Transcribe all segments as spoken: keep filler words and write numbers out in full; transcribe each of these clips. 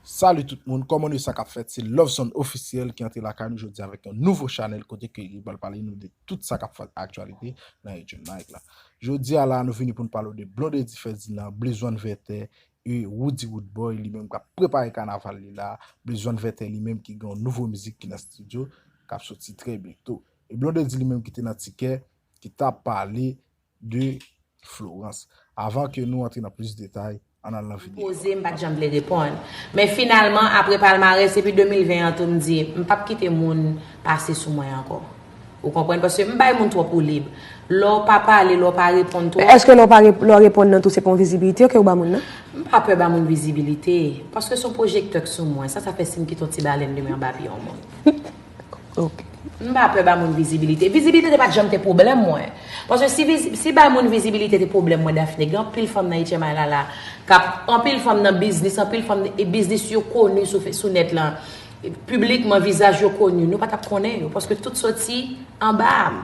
Salut tout moun, kòman nou ye, sa k ap fèt? Se Love Zone Officiel ki antre lakay nou jodi avèk yon nouvo chanèl kote ke li pral pale nou de tout sa k ap fèt aktyalite nan Eastern Mike la. Jodi a la, nou vini pou n pale de Blondedy Ferdinand, Blaze One Vètè, e Roody Roodboy, li menm k ap prepare kanaval li la. Blaze One Vètè li menm ki gen yon nouvo mizik ki nan estidyo, k ap soti trè byento. E Blondedy li menm ki te nan tikè, ki t ap pale de Florence. Avan ke nou antre nan plis detay, ann al nan videyo. Poze, m pa t janm vle reponn. Men finalman, apre palmarès, epi de mil ven an tou, m di, m p ap kite moun pase sou mwen ankò. Ou konprann? Paske m bay moun twòp woulib. Lè w pa pale, lè w pa reponn twòp. Èske lè w pa rep-, lè w reponn nan tou, se pa yon vizibilite ke w ba moun nan? M pa pè ba moun vizibilite. Paske se yon pwojektè k sou mwen. Sa, sa fè si m kite yon ti balèn demen anba pye yon moun. Ok. M pa pè ba moun vizibilite. Vizibilite te pa t janm te pwoblèm mwen. Paske si, vizi-, si bay moun vizibilite te pwoblèm mwen, Daphné, gen anpil fanm nan H M I la, la, k ap, anpil fanm nan biznis, anpil fanm, e biznis yo koni sou fe-, sou nèt lan. Piblikman, vizaj yo koni. Nou pa t ap konnen yo, paske tout soti anba a m.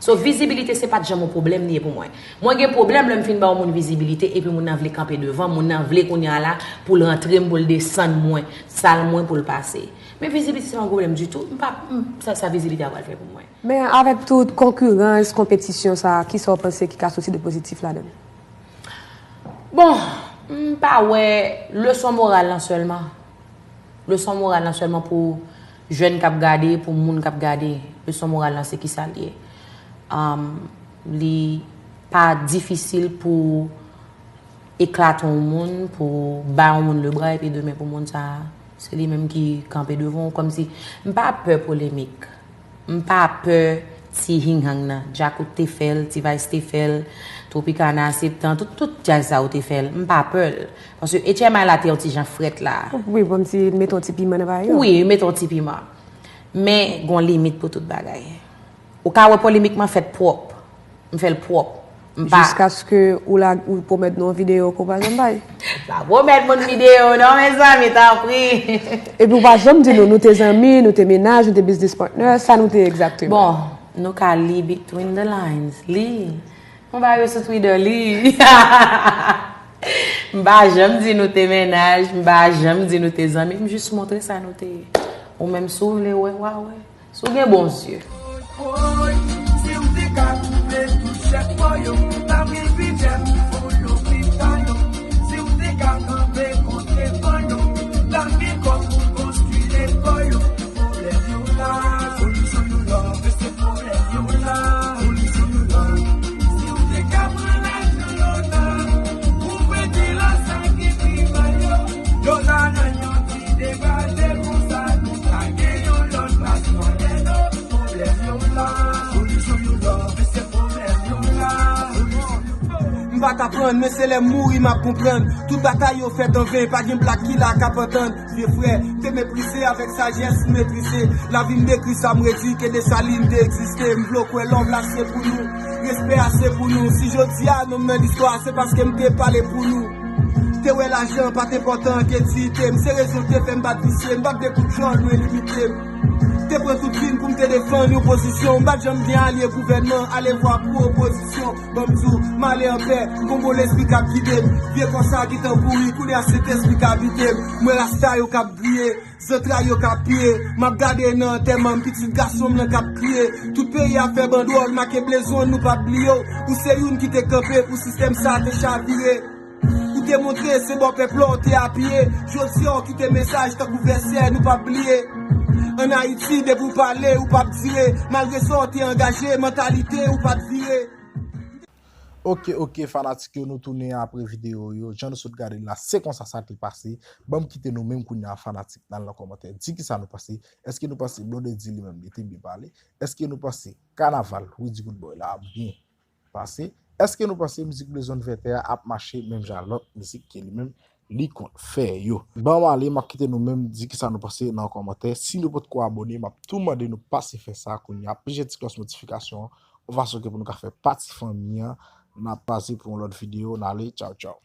So, vizibilite se pa t janm yon pwoblèm li ye pou mwen. Mwen gen pwoblèm lè m fin ba yon moun vizibilite epi moun nan vle kanpe devan m, moun nan vle kounye a la pou l rantre m, pou l desann mwen, sal mwen pou l pase. Men vizibilite se pa yon pwoblèm ditou. M pa, m, sa, sa vizibilite a pral fè pou mwen. Men avèk tout konkirans, konpetisyon sa, kisa w panse ki ka soti de pozitif ladan l? Bon, m pa wè, leson moral lan sèlman. Leson moral lan sèlman pou jèn k ap gade, pou moun k ap gade. Leson moral lan se kisa l ye. Am, li pa difisil pou eklate yon moun, pou bay yon moun lebra, epi demen pou moun sa, se li menm ki kanpe devan w, kòmsi, m pa pè polemik. M pa pè ti hinghang nan. Djakout te fè l, T-Vice te fè l, Tropicana, Septan, tout, tout djaz sa yo te fè l. M pa pè l. Paske H M I la te yon ti jan frèt la. Wi, bon, ti mete yon ti piman nan bagay yo. Wi, mete yon ti piman. Men, gon limit pou tout bagay. Ou ka wè polemik mwen fèt pwòp. M fè l pwòp. M pa. Jiskaske ou la, ou pwomèt nou yon videyo ke w pa janm bay. Pa pwomèt moun videyo, non, mezanmi, tanpri. Epi w pa janm di nou, nou te zanmi, nou te mennaj, nou te business partner, sa nou te egzakteman? Bon, nou ka li between the lines. Li. M pa yo sou Twitter, li. M pa janm di nou te mennaj, m pa janm di nou te zanmi, m jis montre sa nou te ye. Ou menm, si w vle wè, w a wè. Si w gen bon zye. Si w te ka koupe tout chèf mwen yo, m t ap gen bidjè pou fon lopital yo. Si w te ka kanpe kont letan yo, m t ap gen kòb pou konstwi lekòl yo. Pwoblèm yo la, solisyon yo la, men se pwoblèm yo la, solisyon yo la. Si w te ka pran lajan lòt la, pou prete la sa ki pi mal yo, lòt la nan yon ti degaje konsa, nou ka gen yon lòt plas mwayen yo. Pwoblèm yo la, solisyon yo la, men se pwoblèm yo la, solisyon yo la. M pa t aprann, men se lè m mouri m ap konprann. Tout batay yo fèt an ven, pa gen blag ki la k ap antann. Vye frè, m te meprize avèk sajès m metrize. Lavi m dekri sa m redi ke Desalin te egziste. M vle w kwè love la se pou nou. Respè a se pou nou. Si jodi a non m nan listwa, se paske m te pale pou nou. Te wè lajan pa t enpòtan ke diyite m. Se rezon k te fè m pa t visye. M pa t gen kout jòl, mwen limite m. Te pran tout vi m pou m te defann yon pozisyon. M pa t janm gen alye gouvènman, alevwa pou opozisyon. Ban m di w, m ale anpè, m gon bon lespri k ap gide m. Vye kò sa gentan pouri, kounye a Sentespri k abite m. M wè rasta yo k ap griye, zantray yo k ap piye. M ap gade nan antèman m, pitit gason m nan k ap kriye. Tout peyi a fè bandwòl, make blezon, nou p ap bliye w. Ou se youn ki te kanpe pou sistèm sa te chavire. Ou te montre se bò pèp la w te apiye. Jodi a w kite mesaj tankou vèsè, nou p ap bliye. Ann Ayiti, depi w pale, ou p ap dire. Malgre sa w te angaje, mantalite ou pa t vire. Ok, ok, fanatik yo, nou tounen apre videyo yo. Jan nou sot gade l la, se konsa sa te pase. Ban m kite nou menm kounye a, fanatik, n al nan kòmantè. Di kisa nou panse. Èske nou panse Blondedy li menm, li te byen pale? Èske nou panse kanaval Roody Roodboy la ap byen pase? Èske nou panse mizik Blaze One Vètè a ap mache menm jan lòt mizik ke li menm li konn fè yo? Ban m ale, m ap kite nou menm di kisa nou panse nan kòmantè. Si nou potko abòne, m ap tou mande nou pase fè sa kounye a. Pije ti klòch notifikasyon an, yon fason ke pou nou ka fè pati fanmi an. N ap pase pou yon lòt videyo. N ale, tchaw, tchaw.